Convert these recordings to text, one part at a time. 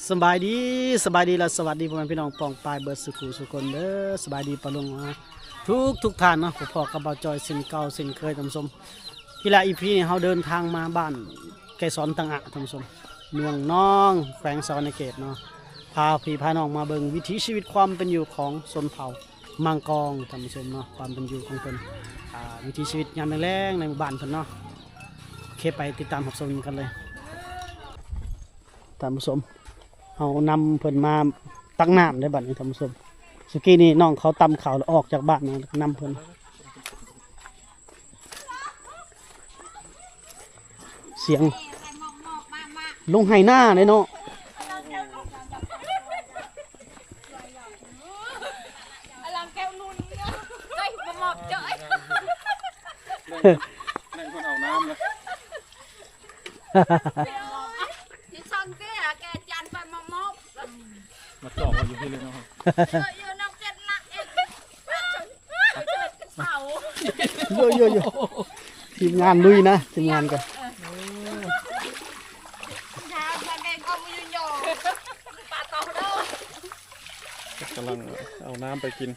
ສະບາຍດີ ສະບາຍດີ ແລະ ສະຫວັດດີພໍ່ແມ່ພີ່ນ້ອງປ້ອງປາຍເບິດສູ່ຄູ່ສູ່ຄົນເດີ. ສະບາຍດີປ້າລຸງເນາະ ທຸກໆທ່ານເນາະ. ພົບພໍ້ກັບບ່າວຈອຍເຊັ່ນເກົ່າເຊັ່ນເຄີຍທ່ານຜູ້ຊົມ. ທີ່ລະ ອີພີນີ້ເຮົາເດີນທາງມາບ້ານໄກສອນຕັງອະທ່ານຜູ້ຊົມ ເມືອງນອງ ແຂວງສະຫວັນນະເຂດເນາະ. ພາພີ່ພານ້ອງມາເບິ່ງວິຖີຊີວິດຄວາມເປັນຢູ່ຂອງຊົນເຜົ່າມັງກອງທ່ານຜູ້ຊົມເນາະ. ຄວາມເປັນຢູ່ຂອງເພິ່ນ ອ່າ ວິຖີຊີວິດຍາມແລງໆໃນໝູ່ບ້ານເພິ່ນເນາະ. ໂອເຄ ໄປຕິດຕາມຮັບຊົມກັນເລີຍ. ທ່ານຜູ້ຊົມ ເຮົານຳເພິ່ນມາຕັກນ້ຳໄດ້ບັດນີ້ທ່ານຜູ້ຊົມ. ສຸກີ້ນີ້ນ້ອງເຂົາຕຳເຂົ້າແລ້ວອອກຈາກບ້ານນະ ນຳເພິ່ນ. ສຽງລົງໄຮ່ນາເດ້ເນາະ. ແມ່ນຄົນເອົານ້ຳນະ. ມາຈອກເອົາຢູ່ພີ້ເລີຍເນາະ. ໂຍໂຍໂຍ ທີມງານລຸຍນະ ທີມງານກະ ກຳລັງເອົານ້ຳໄປກິນ.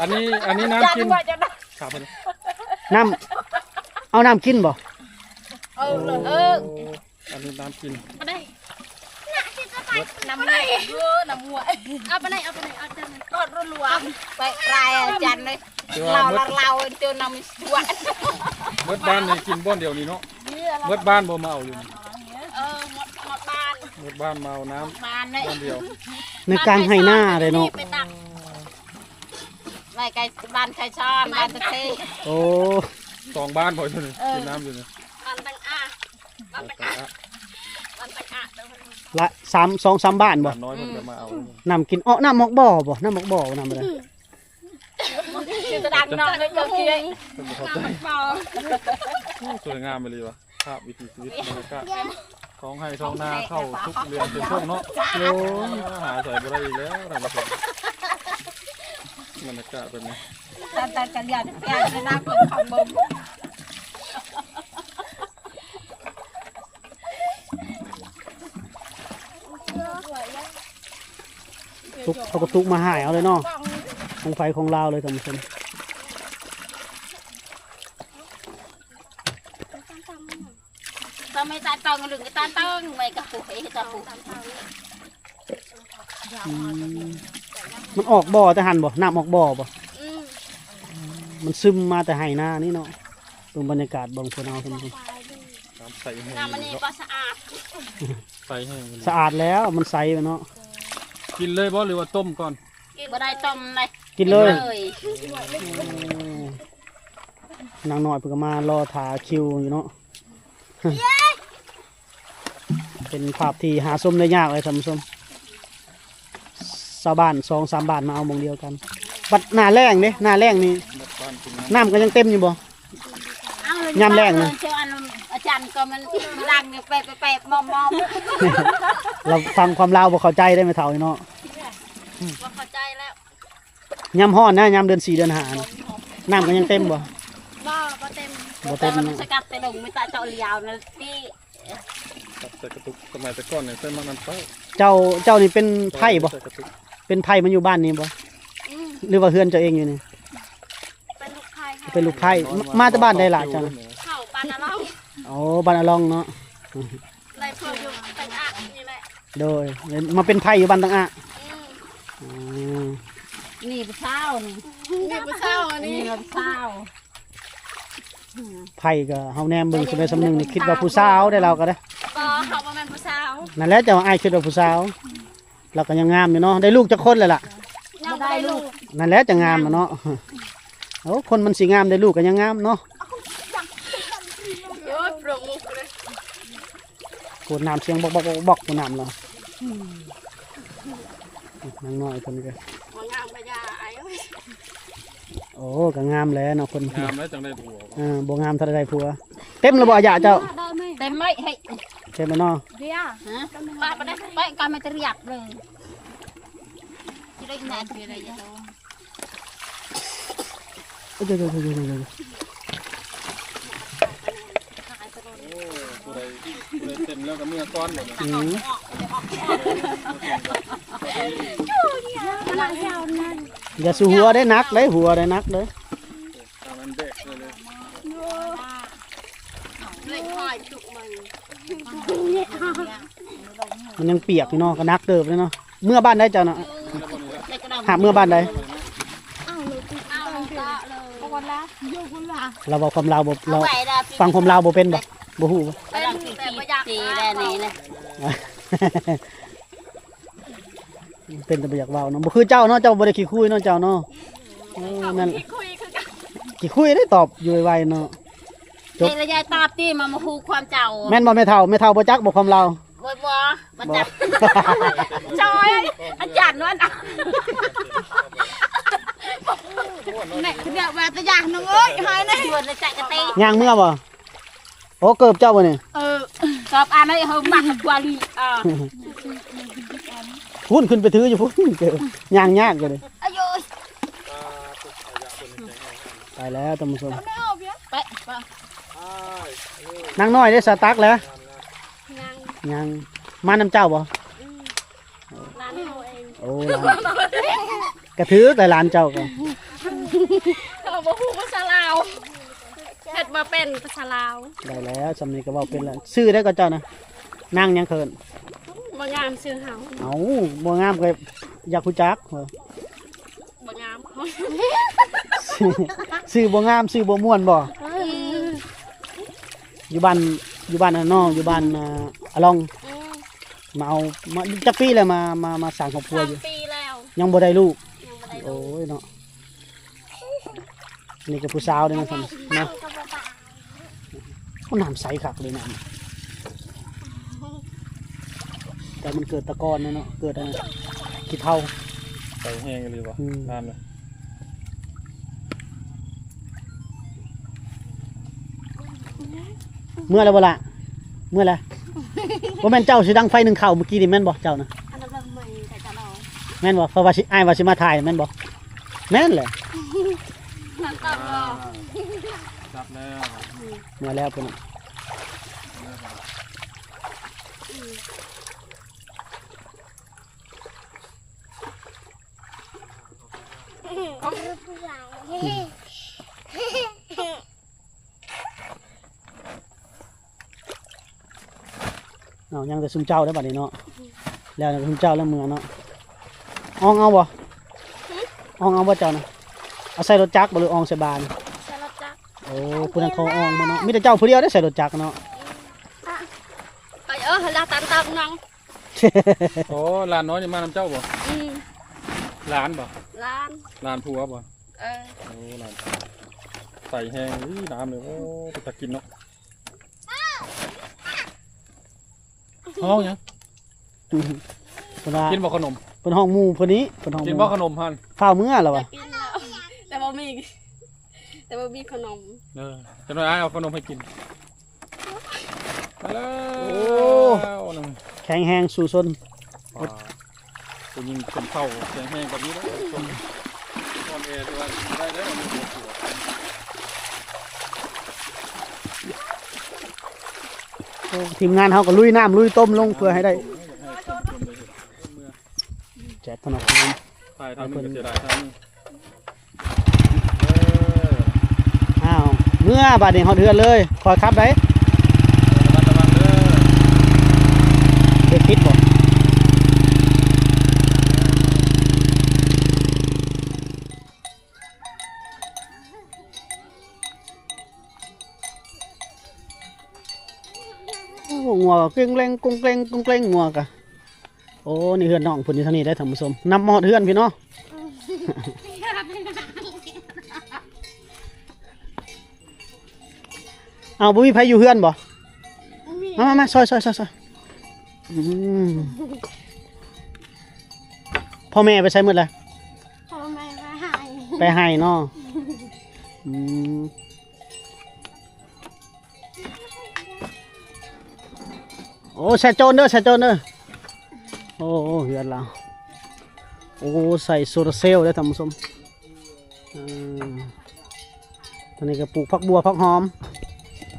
ອັນນີ້ ອັນນີ້ນ້ຳກິນ. ຖາມເພິ່ນ ນ້ຳ ເອົານ້ຳກິນບໍ່? ເອີ ເອີ ອັນນີ້ນ້ຳກິນ. ນ້ຳຫົວ ເອີ ນ້ຳຫົວ. ເອົາໄປໄດ້ ເອົາໄປໄດ້ ເອົາຈານ ກອດລວມ ໄປລາຍຈານເລີຍ. ລາວ ລາວ ລາວ ເຈົ້ານ້ຳສວຍ. ເບິດບ້ານນີ້ກິນບ່ອນດຽວນີ້ເນາະ. ເບິດບ້ານບໍ່ມາເອົາຢູ່ນີ້. ເອີ ໝົດ ໝົດບ້ານ ໝົດບ້ານມາເອົານ້ຳ ໝົດບ້ານເລີຍ ບ່ອນດຽວ. ໃນກາງໄຮ່ນາເດ້ເນາະ. ໄປຕັກ ໄປໄກ ບ້ານໄຄຊອນ ບ້ານຕະເທ. ໂອ້ ສອງບ້ານບໍ່ຢູ່ນີ້. ເອີ ກິນນ້ຳຢູ່ນີ້ ບ້ານຕັງອະ ບ້ານຕັງອະ ບ້ານຕັງອະ. ລະ ສາມ ສອງສາມບ້ານບໍ່? ນ້ຳກິນ. ເອາະ ນ້ຳອອກບໍ່ບໍ່? ນ້ຳອອກບໍ່ ນ້ຳບໍ່ໄດ້. ຊື່ຕະດັງນ້ອງເຈົ້າເຄີຍ ໂອ້ ສວຍງາມອີ່ຫຼີວ່າ ພາບວິຖີຊີວິດ ບັນຍາກາດ ທ້ອງໄຮ່ທ້ອງນາ ເຂົ້າສຸກເດືອນເຕັມທົ່ງເນາະ. ໂອ້ ຫາໃສບໍ່ໄດ້ອີກແລ້ວທ່ານຜູ້ຊົມ. ບັນຍາກາດແບບນີ້ ຕານຕານກັນຢານແປງໃນນາເພິ່ນຄຳເບິ່ງ. ສຸກ ເຂົາກະຕຸກມາຫາຍເອົາເລີຍເນາະ ຂອງໃຜຂອງລາວເລີຍທ່ານຜູ້ຊົມ. ຕາມໄມ້ຕານເຕົາງ ລຶງກະຕານເຕົາງ ໄມ້ກະປູເອຕາປູ. ອືມ ມັນອອກບໍ່ແຕ່ຫັ້ນບໍ່? ນ້ຳອອກບໍ່ບໍ່? ອືມ ມັນຊຶມມາແຕ່ໄຮ່ນານີ້ເນາະ. ເບິ່ງບັນຍາກາດ ເບິ່ງພວກເຮົາ ນ້ຳໃສແຮງ ນ້ຳອັນນີ້ກໍສະອາດ ໃສແຮງ ສະອາດແລ້ວ ມັນໃສແລ້ວເນາະ. ກິນເລີຍບໍ່ ຫຼືວ່າຕົ້ມກ່ອນ? ກິນ ບໍ່ໄດ້ ຕົ້ມເລີຍ ກິນເລີຍ ກິນເລີຍ. ໂອ້ ນາງນ້ອຍເພິ່ນກະມາລໍຖ້າຄິວຢູ່ເນາະ. ເປັນພາບທີ່ຫາຊົມໄດ້ຍາກເລີຍທ່ານຜູ້ຊົມ. ຊາວບ້ານສອງສາມບ້ານມາເອົາໝ່ອງດຽວກັນ. ບັດໜ້າແລ້ງເດ້ ໜ້າແລ້ງນີ້ ນ້ຳກະຍັງເຕັມຢູ່ບໍ່? ຍາມແລ້ງນະ ອາຈານກະມັນດັງແປະໆມອມໆ. ລາວຟັງຄວາມລາວບໍ່ເຂົ້າໃຈເດ້ແມ່ເຖົ້ານີ້ເນາະ. ບໍ່ເຂົ້າໃຈແລ້ວ. ຍາມຮ້ອນນະ ຍາມເດືອນສີ່ເດືອນຫ້ານະ ນ້ຳກະຍັງເຕັມບໍ່? ບໍ່ ບໍ່ເຕັມ ບໍ່ເຕັມເນາະ. ສະກັດແຕ່ລົງ ມີແຕ່ເຈາະລຽວນະ ໃສ່ກະຕຸກ. ສະໄໝແຕ່ກ່ອນນີ້ໃສ່ໝາກນ້ຳເຕົ້າ. ເຈົ້າ ເຈົ້ານີ້ເປັນໄພບໍ່? ເປັນໄພມາຢູ່ບ້ານນີ້ບໍ່? ອືມ ຫຼືວ່າເຮືອນເຈົ້າເອງຢູ່ນີ້? ເປັນລູກໄພ ເປັນລູກໄພ. ມາແຕ່ບ້ານໃດລະເຈົ້າ? ເຂົ້າບ້ານອາລອງ. ໂອ້ ບ້ານອາລອງເນາະ. ໄດ້ຜົວຢູ່ຕັງອະນີ້ແຫຼະ. ໂດຍ ມາເປັນໄພຢູ່ບ້ານຕັງອະ. ອືມ ອືມ ນີ້ຜູ້ສາວນີ້ ນີ້ຜູ້ສາວອັນນີ້ ນີ້ຜູ້ສາວ. ໄພກະເຮົາແນມເບິ່ງສ່ຳໃດສ່ຳໜຶ່ງນີ້ ຄິດວ່າຜູ້ສາວໄດ໋ ລາວກະໄດ໋. ບໍ່ ເຮົາບໍ່ແມ່ນຜູ້ສາວ. ນັ້ນແຫຼະ ເຈົ້າອ້າຍຄິດວ່າຜູ້ສາວ. ລາວກະຍັງງາມຢູ່ເນາະ. ໄດ້ລູກຈັກຄົນແລ້ວລະ? ຍັງບໍ່ໄດ້ລູກ. ນັ້ນແຫຼະ ຈັ່ງງາມຫັ້ນເນາະ. ໂອ້ ຄົນມັນຊິງາມ ໄດ້ລູກກະຍັງງາມເນາະ. ໂອ້ຍ ໂປຣໂມກເລີຍ. ໂອ້ ນ້ຳສຽງບອກໆໆໆ ໂອ້ ນ້ຳລະ ນາງນ້ອຍເພິ່ນກະ ບໍ່ງາມກະຢ່າ ອ້າຍເອີຍ. ໂອ້ ກະງາມແຫຼະເນາະ ເພິ່ນ ງາມແລ້ວຈັ່ງໄດ້ຜົວ. ເອີ ບໍ່ງາມເທົ່າໃດໄດ້ຜົວ. ເຕັມລະບໍ່ອາຍະເຈົ້າ? ເຕັມໄວ້ ເຮັດ ເຕັມແລ້ວເນາະ. ເບຍ ຮະ ປະໄປໄດ້ ໄປກະມາຈະຮຽບເລີຍ. ຊິໄດ້ນານ ຊິໄດ້ ໂອ້ຍ ຜູ້ໃດ ຜູ້ໃດເຕັມແລ້ວກະເມືອກ່ອນ. ອືມ ຢ່າສູ່ຫົວໄດ້ ໜັກໄດ້ ຫົວໄດ້ ໜັກເດ້. ມັນຍັງປຽກຢູ່ເນາະ ກໍໜັກເຕີບເດ້ເນາະ. ເມືອບ້ານໃດເຈົ້ານະ? ຫາບເມືອບ້ານໃດ? ລາວເວົ້າຄວາມລາວບໍ່? ລາວຟັງຄວາມລາວບໍ່ເປັນບໍ່? ບໍ່ຮູ້ບໍ່? ເປັນແຕ່ບໍ່ຢາກເວົ້າເນາະ. ບໍ່ຄືເຈົ້າເນາະ, ເຈົ້າບໍ່ໄດ້ຂີ້ຄຸຍເນາະເຈົ້າເນາະ. ເອີ ແມ່ນ ຂີ້ຄຸຍຄືກັນ ຂີ້ຄຸຍໄດ້ຕອບຢູ່ໄວໆເນາະ. ຈົບ ໃຫ້ລະຍາຍຕອບຕິ ມາ ມາຮູ້ຄວາມເຈົ້າ. ແມ່ນບໍ່ແມ່ເຖົ້າ? ແມ່ເຖົ້າບໍ່ຈັກບໍ່ຄວາມລາວ? ບໍ່ ບໍ່ ບໍ່ຈັກ. ຈອຍ ອາຈານນວນ ແມ່ ເຂົາເອີ້ນວ່າຕະຢາກນ້ອງເອີຍ ຫາຍແນ່. ຍ່າງເມືອບໍ່? ໂອ້ ເກີບເຈົ້າບໍ່ນີ້? ເອີ ຕອບອັນໃດເຮົາມັກກວ່າລີ. ອ່າ ພຸ້ນຂຶ້ນໄປຖືຢູ່ພຸ້ນ ເກີບ ຍ່າງຍາກຢູ່ເດ້. ອາໂຍຍ ໄປແລ້ວທ່ານຜູ້ຊົມ. ໄປ ໄປ ນາງນ້ອຍເດ້ ສາຕັກແລ້ວ? ຍັງ ຍັງ. ມານຳເຈົ້າບໍ່? ອືມ ຫຼານເຮົາເອງ. ໂອ້ ຫຼານ ກະຖືກແຫຼະ ຫຼານເຈົ້າກໍ ເຮົາບໍ່ຮູ້ພາສາລາວ ເຮັດບໍ່ເປັນພາສາລາວ. ໄດ້ແລ້ວ ຊ່ຳນີ້ກໍເວົ້າເປັນແລ້ວ. ຊື່ໃດກໍເຈົ້ານະ? ນາງຫຍັງເຂີນ? ບໍ່ງາມຊື່ເຮົາ. ເອົ້າ ບໍ່ງາມກໍຢາກຮູ້ຈັກ. ບໍ່ງາມ ຊື່ບໍ່ງາມ ຊື່ບໍ່ມ່ວນບໍ່? ອືມ ຢູ່ບ້ານ ຢູ່ບ້ານອັນນ້ອງ ຢູ່ບ້ານ ອ່າ ອາລອງ. ອືມ ມາເອົາ ມາຈັກປີແລ້ວ ມາ ມາ ມາສ້າງຄອບຄົວຢູ່? ສາມປີແລ້ວ ຍັງບໍ່ໄດ້ລູກ. ຍັງບໍ່ໄດ້ລູກ. ໂອ້ຍເນາະ ນີ້ກໍຜູ້ສາວເດ້ເນາະ ເນາະ. ໂອ້ ນ້ຳໃສຄັກເລີຍນ້ຳ ແຕ່ມັນເກີດແຕ່ກ່ອນເນາະ ເກີດອັນນັ້ນ ຂີ້ເຖົ້າ. ໃສແຮງອີ່ຫຼີບໍ່? ອືມ ນ້ຳເລີຍ. ເມື່ອແລ້ວບໍ່ລະ? ເມື່ອແລ້ວ. ບໍ່ແມ່ນເຈົ້າຊິດັງໄຟໜຶ້ງເຂົ້າມື້ກີ້ນີ້ແມ່ນບໍ່ເຈົ້ານະ? ອັນນັ້ນແມ່ນບໍ່? ເພາະວ່າຊິ ອ້າຍວ່າຊິມາຖ່າຍແມ່ນບໍ່? ແມ່ນແຫຼະ. ນັ້ນຕອບບໍ່? ຈັບແລ້ວ ເມື່ອແລ້ວພຸ້ນນະ. ເອົາ ຍັງແຕ່ຊຸມເຈົ້າເດ້ບັດນີ້ເນາະ. ແລ້ວຊຸມເຈົ້າແລ້ວເມືອເນາະ. ອອງເອົາບໍ່? ຫື? ອອງເອົາບໍ່ເຈົ້ານະ? ເອົາໃສ່ລົດຈັກບໍ່ ຫຼືອອງໃສ່ບານ? ໃສ່ລົດຈັກ. ໂອ້ ຜູ້ນັ້ນເຂົາອອງບໍ່ເນາະ. ມີແຕ່ເຈົ້າຜູ້ດຽວເດ້ໃສ່ລົດຈັກເນາະ. ອືມ ໄປເອີ ລາວຕັນຕາກໜອງ. ໂອ້ ຫຼານນ້ອຍນີ້ມານຳເຈົ້າບໍ່? ອືມ ຫຼານບໍ່? ຫຼານ ຫຼານຜົວບໍ່? ເອີ ໂອ້ ຫຼານ ໃສແຮງ ອີ ນ້ຳເລີຍ. ໂອ້ ເປັນຕາກິນເນາະ. ຮ້ອງຫຍັງ? ເພິ່ນວ່າ ກິນບໍ່ຂະໜົມ? ເພິ່ນຮ້ອງໝູ່ເພິ່ນນີ້ ເພິ່ນຮ້ອງໝູ່. ກິນບໍ່ຂະໜົມຫັ້ນ? ຟ້າວເມືອລະວ່າ. ແຕ່ບໍ່ມີ ແຕ່ບໍ່ມີຂະໜົມ. ເອີ ຈັກໜ່ອຍອ້າຍເອົາຂະໜົມໃຫ້ກິນ. ມາແລ້ວ. ໂອ້ ແຂງແຮງສູ້ຊົນ. ອ່າ ຜູ້ຍິງຊົນເຜົ່າແຂງແຮງປານນີ້ເດ້. ອ່ອນແອ ແຕ່ວ່າໄດ້ເດ້. ໂອ້ ທີມງານເຮົາກໍລຸຍນ້ຳລຸຍຕົ້ມລົງເພື່ອໃຫ້ໄດ້. ແຈກຂະໜົມ ຖ່າຍທາງໜຶ່ງກໍເສຍດາຍທາງໜຶ່ງ. ເອີ ອ້າວ ເມືອບາດນີ້ຮອດເຮືອນເລີຍ. ຂ້ອຍຂັບໄດ້ ລະມັດລະວັງເດີ. ເບຣກຕິດບໍ່? ໂອ້ ງົວກໍເກັ່ງແລ້ງກົງເກັ່ງກົງເກັ່ງ ງົວກະ. ໂອ້ ນີ້ເຮືອນນ້ອງເພິ່ນຢູ່ທາງນີ້ເດ້ທ່ານຜູ້ຊົມ. ນຳມາຮອດເຮືອນພີ້ເນາະ. ເອົາ ບໍ່ມີໃຜຢູ່ເຮືອນບໍ່? ບໍ່ມີ. ມາ ມາ ມາ ຊ່ອຍ ຊ່ອຍ ຊ່ອຍ ຊ່ອຍ. ອືມ ພໍ່ແມ່ໄປໃສໝົດລະ? ພໍ່ແມ່ໄປໄຮ່ ໄປໄຮ່ເນາະ. ອືມ ໂອ້ ໃສ່ໂຈນເດີ ໃສ່ໂຈນເດີ. ໂອ້ ເຮືອນລາວ ໂອ້ ໃສ່ໂຊລາເຊວເດີທ່ານຜູ້ຊົມ. ເອີ ທາງນີ້ກໍປູກຜັກບົ່ວ ຜັກຫອມ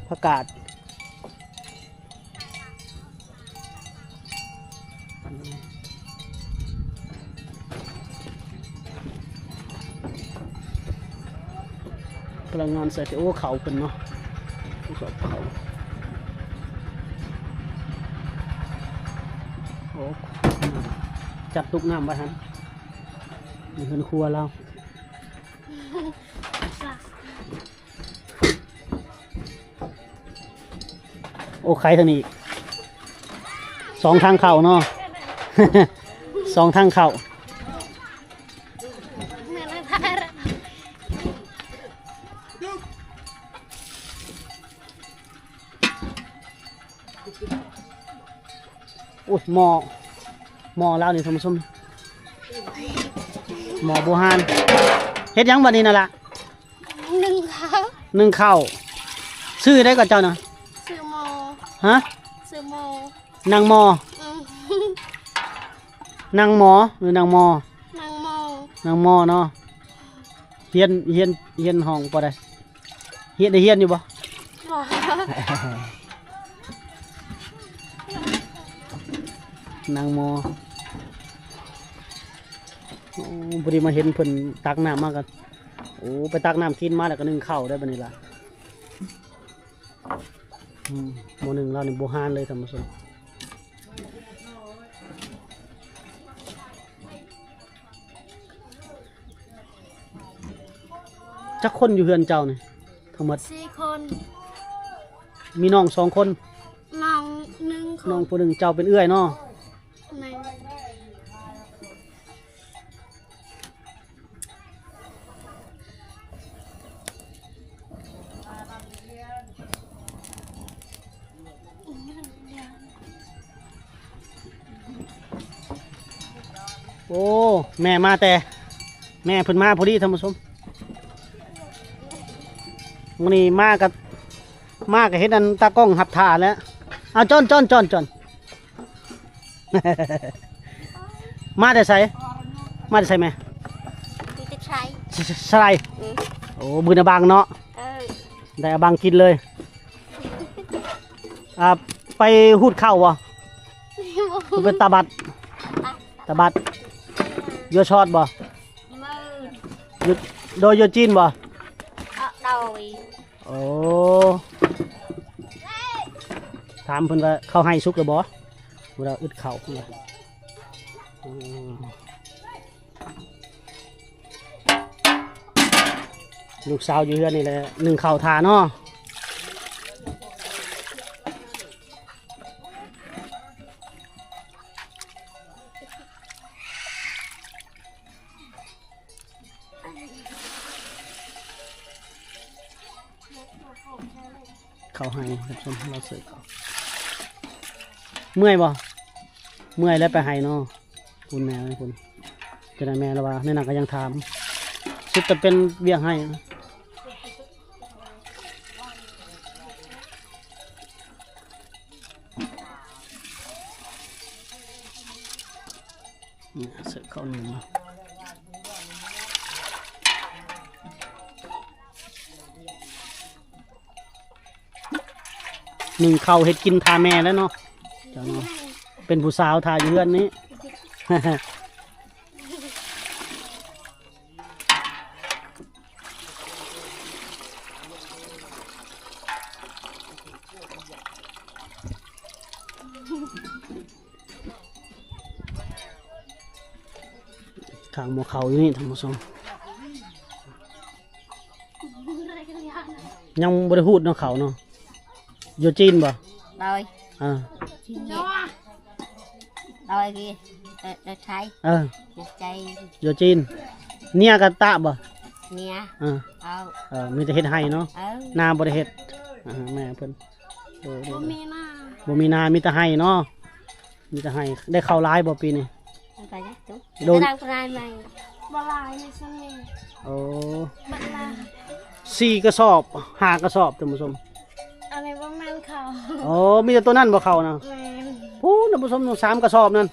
ຜັກກາດ. ອື ພະນັກງານໃສ່ ໂອ້ ເຂົ້າເພິ່ນເນາະ ເຂົ້າ ໂອ້ ຈັດຕຸກນ້ຳໄວ້ຫັ້ນ ນີ້ເຮືອນຄົວລາວ. ໂອ້ ໄຂທາງນີ້ອີກ ສອງທາງເຂົ້າເນາະ ສອງທາງເຂົ້າ. ໂອ້ຍ ໝໍ້ ໝໍ້ລາວນີ້ທ່ານຜູ້ຊົມ ໝໍ້ບູຮານ. ເຮັດຫຍັງບັດນີ້ນະລະ? ໜຶ້ງເຂົ້າ ໜຶ້ງເຂົ້າ. ຊື່ໃດກໍເຈົ້ານະ? ຊື່ໝໍ້. ຮະ? ຊື່ໝໍ້. ນາງໝໍ້. ອືມ ນາງໝໍ ຫຼື ນາງໝໍ? ນາງໝໍ ນາງໝໍເນາະ. ຮຽນ ຮຽນ ຮຽນຫ້ອງປໍໃດ? ຮຽນ ໄດ້ຮຽນຢູ່ບໍ່? ບໍ່. ນາງໝໍ ໂອ້ ພໍດີມາເຫັນເພິ່ນຕັກນ້ຳມາກັນ. ໂອ້ ໄປຕັກນ້ຳກິນມາແລ້ວກໍໜຶ້ງເຂົ້າໄດ້ບັດນີ້ລະ. ອືມ ໝໍ້ໜຶ້ງລາວນີ້ບໍ່ຫານເລີຍທ່ານຜູ້ຊົມ. ຈັກຄົນຢູ່ເຮືອນເຈົ້ານີ້ທັງໝົດ? ສີ່ຄົນ. ມີນ້ອງສອງຄົນ? ນ້ອງໜຶ່ງຄົນ. ນ້ອງຜູ້ໜຶ່ງ. ເຈົ້າເປັນເອື້ອຍເນາະ? ແມ່ນ. ໂອ້ ແມ່ມາແຕ່ ແມ່ເພິ່ນມາພໍດີທ່ານຜູ້ຊົມ. ມື້ນີ້ມາກັບ ມາກໍເຫັນອັນຕາກ້ອງຮັບຖ້າແລ້ວ. ເອົາ ຈອນ ຈອນ ຈອນ ຈອນ. ມາແຕ່ໃສ? ມາແຕ່ໃສແມ່? ຢູ່ແຕ່ໄຊ. ສ- ສ- ສະໄລ. ອືມ. ໂອ້ ບືນເອົາບັງເນາະ. ເອີ. ໄດ້ເອົາບັງກິນເລີຍ. ອ່າ ໄປຮູດເຂົ້າບໍ່? ບໍ່. ໄປຕາບັດ. ຕາບັດ. ຢູ່ຊອດບໍ່? ຢູ່ ໂດຍຢູ່ຈີນບໍ່? ເອີ ໂດຍ. ໂອ້ ຖາມເພິ່ນວ່າເຂົ້າໄຮ່ສຸກແລ້ວບໍ່? ເວລາອຶດເຂົ້າເພິ່ນວ່າ. ອືມ ລູກສາວຢູ່ເຮືອນນີ້ແຫຼະ ໜຶ້ງເຂົ້າຖ້າເນາະ. ເຂົ້າໄຮ່ທ່ານຜູ້ຊົມ ລາວເສີບເຂົ້າ. ເມື່ອຍບໍ່? ເມື່ອຍແລ້ວໄປໄຮ່ເນາະ. ຄຸນແມ່ເອີຍ ຄຸນ ຈະໄດ້ແມ່ລະວ່າ ໃນນັ້ນກໍຍັງຖາມ ສຸດແຕ່ເປັນວຽກໄຮ່. ເສີບເຂົ້າໜຶ້ງ ໜຶ້ງເຂົ້າເຮັດກິນຖ້າແມ່ແລ້ວເນາະ ເຈົ້າເນາະ. ເປັນຜູ້ສາວຖ້າຢູ່ເຮືອນນີ້. ຂ້າງໝໍ້ເຂົ້າຢູ່ນີ້ທ່ານຜູ້ຊົມ ຍັງບໍ່ໄດ້ຮູດເນາະເຂົ້າເນາະ. ຢູ່ຈີນບໍ່? ໂດຍ. ເອີ ຈີນ. ໂດຍ ເອີ ໂດຍໄທ. ເອີ ຢູ່ຈີນ. ເນຍກະຕະບໍ່? ເນຍ. ເອີ ເອີ ມີແຕ່ເຮັດໄຮ່ເນາະ. ເອີ ນາບໍ່ໄດ້ເຮັດ. ອ່າ ແມ່ເພິ່ນ ໂດຍ ບໍ່ມີນາ ບໍ່ມີນາ ມີແຕ່ໄຮ່ເນາະ. ມີແຕ່ໄຮ່. ໄດ້ເຂົ້າຫຼາຍບໍ່ປີນີ້? ໂດນ ບໍ່ຫຼາຍໃນຊ່ວງນີ້. ໂອ້ ສີ່ກະສອບ ຫ້າກະສອບທ່ານຜູ້ຊົມ. ອັນນີ້ບໍ່ແມ່ນເຂົ້າ. ໂອ້ ມີແຕ່ໂຕນັ້ນບໍ່ເຂົ້ານະ? ແມ່ນ. ພຸ້ນທ່ານຜູ້ຊົມ ສາມກະສອບນັ້ນ.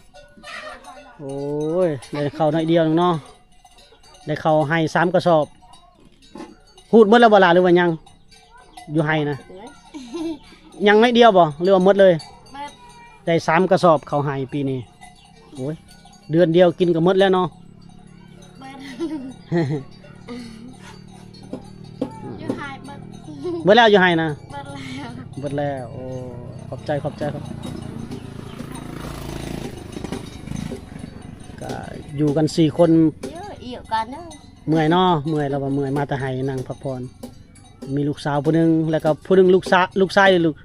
ໂອ້ຍ ໄດ້ເຂົ້າໜ້ອຍດຽວໜຶ່ງເນາະ. ໄດ້ເຂົ້າໄຮ່ສາມກະສອບ. ຮູດໝົດແລ້ວບໍ່ລະ ຫຼືວ່າຍັງ? ຢູ່ໄຮ່ນະ ຍັງໜ້ອຍດຽວບໍ່ ຫຼືວ່າໝົດເລີຍ? ໝົດ. ໄດ້ສາມກະສອບເຂົ້າໄຮ່ປີນີ້. ໂອ້ຍ ເດືອນດຽວກິນກໍໝົດແລ້ວເນາະ. ໝົດ. ຢູ່ໄຮ່ ເບິດແລ້ວຢູ່ໄຮ່ນະ? ເບິດແລ້ວ ເບິດແລ້ວ. ໂອ້ ຂອບໃຈ ຂອບໃຈ ຂອບ ກະຢູ່ກັນສີ່ຄົນ. ເອີ ອີກກັນເດີ. ເມື່ອຍເນາະ ເມື່ອຍ ລາວວ່າເມື່ອຍ ມາແຕ່ໄຮ່ ນັ່ງພັກຜ່ອນ. ມີລູກສາວຜູ້ໜຶ່ງ ແລ້ວກໍຜູ້ໜຶ່ງລູກຊາ ລູກຊາຍ ຫຼືລູກ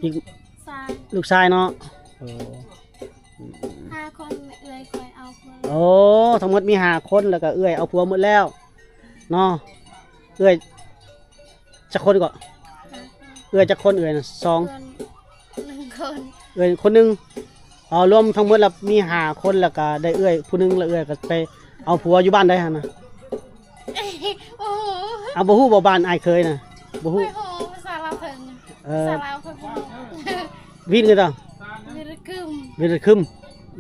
ອີກ ຊາຍ ລູກຊາຍເນາະ. ໂອ້ ຫ້າຄົນ ເອື້ອຍຂ້ອຍເອົາຜົວ. ໂອ້ ທັງໝົດມີຫ້າຄົນ ແລ້ວກໍເອື້ອຍເອົາຜົວໝົດແລ້ວເນາະ. ເອື້ອຍຈັກຄົນເກາະ? ຫ້າຄົນ. ເອື້ອຍຈັກຄົນ? ເອື້ອຍນະ ສອງ ເອື້ອຍໜຶ່ງຄົນ. ເອື້ອຍຄົນໜຶ່ງ. ອໍ ລວມທັງໝົດລະມີຫ້າຄົນ ແລ້ວກະໄດ້ເອື້ອຍຜູ້ໜຶ່ງ ແລ້ວເອື້ອຍກະໄປເອົາຜົວຢູ່ບ້ານໃດຫັ້ນນະ? ໂອ້ໂຫ ເອົາ ບໍ່ຮູ້ບໍ່ ບ້ານອ້າຍເຂີຍນະ? ບໍ່ຮູ້. ໂອ້ໂຫ ພາສາລາວເພິ່ນ ເອີ ພາສາລາວເພິ່ນ ວິນຄືຕາ ວິນລະຄຶມ ວິນລະຄຶມ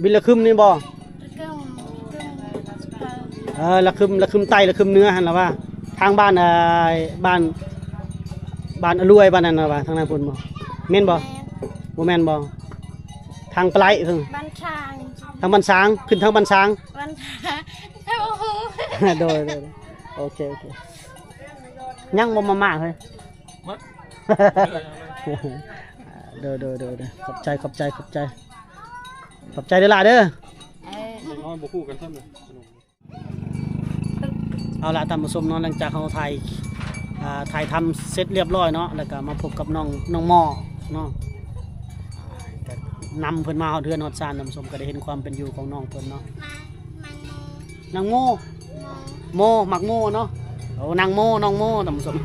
ວິນລະຄຶມນີ້ບໍ່? ລະຄຶມ ລະຄຶມ ເອີ ລະຄຶມ ລະຄຶມໃຕ້ ລະຄຶມເໜືອຫັ້ນລະວ່າ ທາງບ້ານ ເອີ ບ້ານ ບ້ານອະລວຍ ບ້ານນັ້ນລະວ່າ ທາງນັ້ນພຸ້ນບໍ່? ແມ່ນບໍ່? ແມ່ນ ບໍ່ແມ່ນບໍ່? ທາງປະໄລເພິ່ນ ບ້ານຊາງ ທາງບ້ານຊາງ ຂຶ້ນທາງບ້ານຊາງ ບ້ານ ໂດຍ ໂດຍ ໂດຍ ໂອເຄ ໂອເຄ ຍັງບໍ່ມາມ່າເຮີ້ຍ? ໂດຍ ໂດຍ ໂດຍ ໂດຍ ຂອບໃຈ ຂອບໃຈ ຂອບໃຈ ຂອບໃຈເດີຫຼ້າເດີ. ເອີ ເດັກນ້ອຍບໍ່ຄູ່ກັນຊ້ຳເລີຍ. ເອົາລະທ່ານຜູ້ຊົມເນາະ ຫຼັງຈາກເຮົາຖ່າຍ ອ່າ ຖ່າຍທຳເສັດລຽບຮ້ອຍເນາະ ແລ້ວກະມາພົບກັບນ້ອງ ນ້ອງມໍເນາະ ກະນຳເພິ່ນມາຮອດເຮືອນຮອດຊານ ທ່ານຜູ້ຊົມກະໄດ້ເຫັນຄວາມເປັນຢູ່ຂອງນ້ອງເພິ່ນເນາະ. ນາງ ນາງໂມ ໂມ ໂມ ໝາກໂມເນາະ. ໂອ້ ນາງໂມ ນ້ອງໂມ ທ່ານຜູ້ຊົມ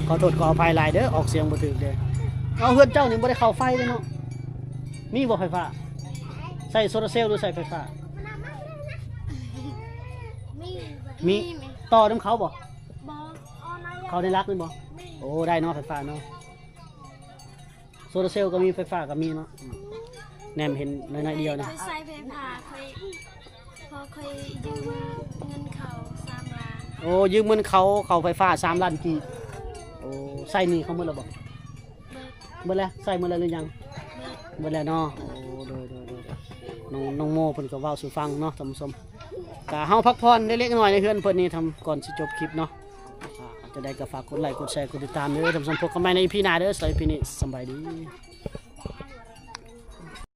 ຂໍໂທດຂໍອະໄພຫຼາຍເດີ ອອກສຽງບໍ່ຖືກເດີ. ເອົາ ເຮືອນເຈົ້ານີ້ບໍ່ໄດ້ເຂົ້າໄຟເດ້ເນາະ? ມີບໍ່ໄຟຟ້າ? ໃຊ້ໂຊລາເຊວ ຫຼືໃຊ້ໄຟຟ້າ? ມີ ມີ ມີ ມີ ຕໍ່ນຳເຂົາບໍ່? ບໍ່ ເຂົ້າໃນຫຼັກນີ້ບໍ່? ມີ ໂອ້ ໄດ້ເນາະ ໄຟຟ້າເນາະ. ໂຊລາເຊວກໍມີ ໄຟຟ້າກໍມີເນາະ. ແນມເຫັນໜ້ອຍໆດຽວນີ້ ຂ້ອຍໃຊ້ໄຟຟ້າ ຂ້ອຍ ເພາະຂ້ອຍຢືມເງິນເຂົາສາມລ້ານ. ໂອ້ ຢືມເງິນເຂົາ ເຂົ້າໄຟຟ້າສາມລ້ານກີບ. ໂອ້ ໃຊ້ໜີ້ເຂົາໝົດແລ້ວບໍ່? ເບິດ ເບິດແລ້ວ ໃຊ້ໝົດແລ້ວຫຼືຍັງ? ເບິດ ເບິດແລ້ວເນາະ. ໂອ້ ໂດຍ ໂດຍ ໂດຍ ນ້ອງ ນ້ອງໂມເພິ່ນກໍເວົ້າສູ່ຟັງເນາະ ທ່ານຜູ້ຊົມ. ກະເຮົາພັກຜ່ອນເລັກໆນ້ອຍໆໃນເຮືອນເພິ່ນນີ້ ທຳ ກ່ອນຊິຈົບຄລິບເນາະ. ອ່າ ຈັ່ງໃດກໍຝາກກົດໄລ້ ກົດແຊ ກົດຕິດຕາມເດີ ທ່ານຜູ້ຊົມ. ພົບກັນໃໝ່ໃນອີພີໜ້າເດີ. ສຳລັບອີພີນີ້ ສະບາຍດີ.